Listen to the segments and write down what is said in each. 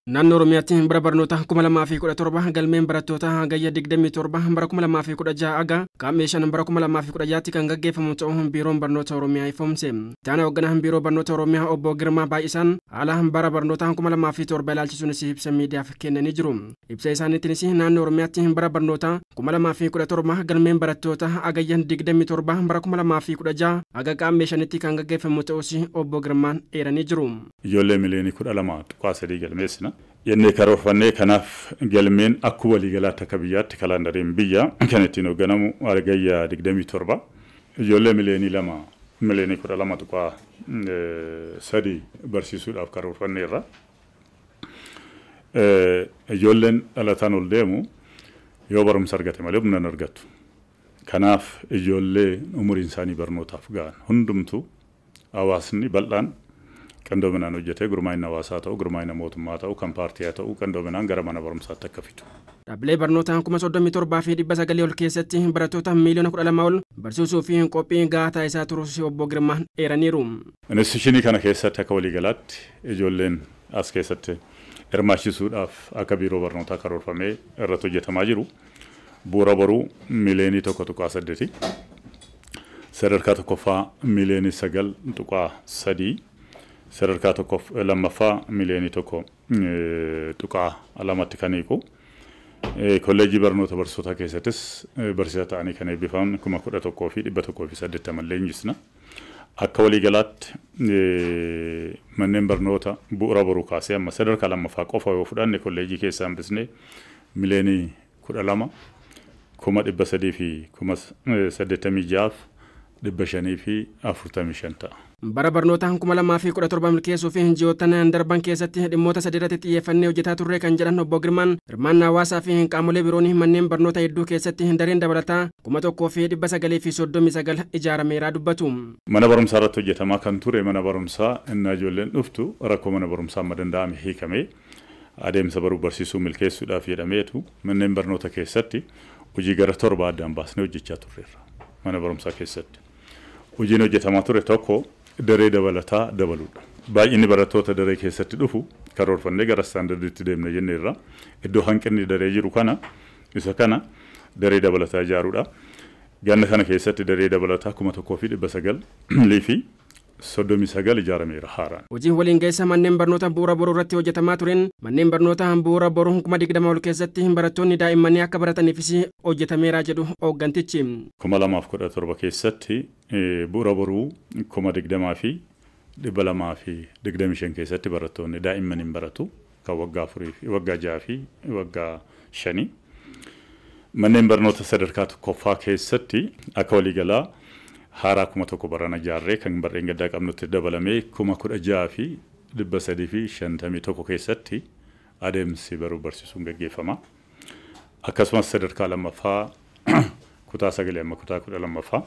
Naannoo Oromiyaatti bara barnoota 2017 galmeen barattoota hagayya 27 bara 2016 aga qaammee 5 bara 2016tti kan gaggeeffamu ta'uu Biiroon Barnoota Oromiyaa ifoomse. Itti hoogganaan Biiroo Barnoota Oromiyaa Obbo Girmaa Baay'isaan haala bara barnoota 2007 ilaalchisuunis ibsa miidiyaaf kennanii jiru. Ibsa isaaniitiinis naannoo Oromiyaatti bara barnoota 2017 galmeen barattoota hagayya 27 bara 2016 aga qaammee 5tti kan gaggeeffamu ta'uus Obbo Girmaan eeranii jiru. Ijoollee miliyoonii 12.3 galmeessina. Jennee karoorfannee kanaaf galmeen akkuma waliigalaatti akka biyyaatti kalaandariin biyya kan ittiin hoogganamu hagayya 27 ijoollee miliyoonii 2 miliyoonii 12.3 barsiisuudhaaf karoorfanneerra. Ijoolleen dhalataan ol deemu yoo barumsa argate malee humna hin argattu. Kanaaf ijoollee umuriin isaanii barnootaaf ga'an hundumtuu hawaasni bal'aan qindoominaan hojjetee gurmaa'ina hawaasaa ta'u, gurmaa'ina mootummaa ta'u, kan paartii ta'u qindoominaan gara mana barumsaatti akka fidu. Dhaabbilee barnootaa 37,900 ol keessatti barattoota miiliyoona 12 ol barsiisuu fi qophii gahaa taasisaa turuus Obbo Girmaan eeraniiru. Instituushinii kana keessatti akka waliigalaatti ijoolleen as keessatti hirmaachisuudhaaf akka biiroo barnootaa karoorfamee irratti hojjetamaa jiru. Bu'uura boruu miliyoonii 1.8, sadarkaa tokkoffaa miliyoonii 9.3, sadarkaa lammaffaa miliyoonii 1.2tti kan hiiku. Kolleejjii barnoota barsiisotaa keessattis barsiisaa ta'anii kan eebbifaman 11,180 leenjisna. Akka waliigalaatti manneen barnoota bu'uura boruu kaasee amma sadarkaa lammaffaa qofa yoo fudhanne kolleejjii keessaa hambisnee miliyoonii 12 386,545 ta'a. Bara barnoota 2017 milkeessuu fi ji'oottan darban keessatti dhimmoota sadii irratti xiyyeeffannee hojjetaa turre kan jedhan Obbo Girmaan hirmaannaa hawaasaa fi qaamolee biroon manneen barnoota hedduu keessatti dareen dabalataa 1939 ijaarameeraa dubbatu. Mana barumsaa irratti hojjetamaa kan ture mana barumsaa innaa ijoolleen dhuftu rakkoo mana barumsaa amma danda'ame hiikamee adeemsa baruu barsiisuu milkeessuudhaaf jedhameetu manneen barnoota keessatti hojii gara 7 addaan baasnee hojjechaa turreerra. Mana barumsaa keessatti. Hojiin hojjetamaa ture tokko daree dabalataa dabaluudha. Baay'inni barattoota daree keessatti dhufu karoorfannee gara istaandardiitti deemna jenneerra. Iddoo hanqinni daree jiru kana isa kana daree dabalataa ijaaruudha. Ganna kana keessatti daree dabalataa 1939 ijaarameera haaraan. Hojiin waliin geessa manneen barnoota bu'uura boruu irratti hojjetamaa tureen manneen barnoota bu'uura boruu 20,000 ol keessatti barattoonni daa'immanii akka barataniifis hojjetameera jedhu hooggantichi. 2017 keessatti bu'uura boruu 20,225 keessatti barattoonni daa'immaniin baratu kan waggaa 4 fi waggaa 6 fi waggaa 5. Manneen barnoota sadarkaa tokkoffaa keessatti akka waliigalaa haaraa 1,000 barana ijaarree kan barreen gaddaa qabnutti dabalamee 16,351 keessatti adeemsi baruu barsiisuun gaggeeffama. Akkasumas sadarkaa lammaffaa kutaa 9 amma kutaa 12ffaa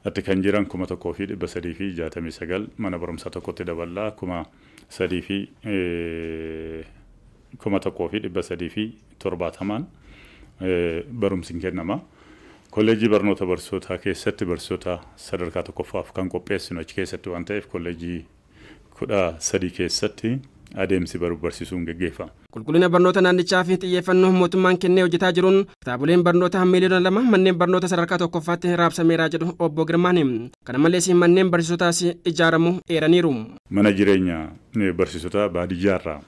atti kan jiran 1,369 mana barumsaa tokkotti daballaa 1,370 barumsi kennama. Kolleejjii barnoota barsiisotaa keessatti barsiisota sadarkaa tokkoffaaf kan qopheessinu achi keessatti waan ta'eef kolleejjii 13 keessatti adeemsi baruu barsiisuun gaggeeffama. Qulqullina barnoota naannichaa fi xiyyeeffannoo mootummaan kennee hojjetaa jiruun kitaaboleen barnoota miliyoona 2 manneen barnoota sadarkaa tokkoffaatti raabsameera jedhu Obbo Girmaan. Kana malees manneen barsiisotaas ijaaramu eeraniiru. Mana jireenya barsiisota baadiyyaarraa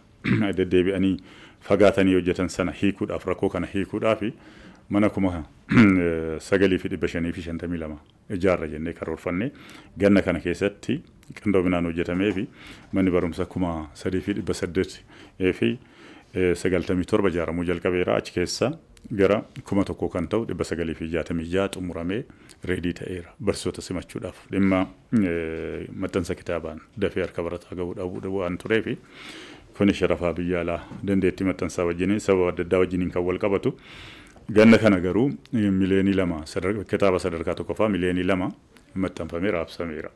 deddeebi'anii fagaatanii hojjetan sana hiikuudhaaf rakkoo kana hiikuudhaaf mana 9,552 ijaarra jennee karoorfannee ganna kana keessatti qindoominaan hojjetamee fi manni barumsaa 3,897 ijaaramuu jalqabeera. Achi keessa gara 1,000 kan ta'u 966 xumuramee reedii ta'eera barsiisota simachuudhaaf dhimma maxxansa kitaabaan dafee harka barataa ga'uu dhabuu waan tureefi kuni sharafaa biyya alaa dandeettii maxxansaa wajjiniin sababa adda addaa wajjiniin kan wal qabatu. Ganna kana garuu miliyoonii 2 kitaaba sadarkaa tokkoffaa miliyoonii 2 maxxanfamee raabsameera.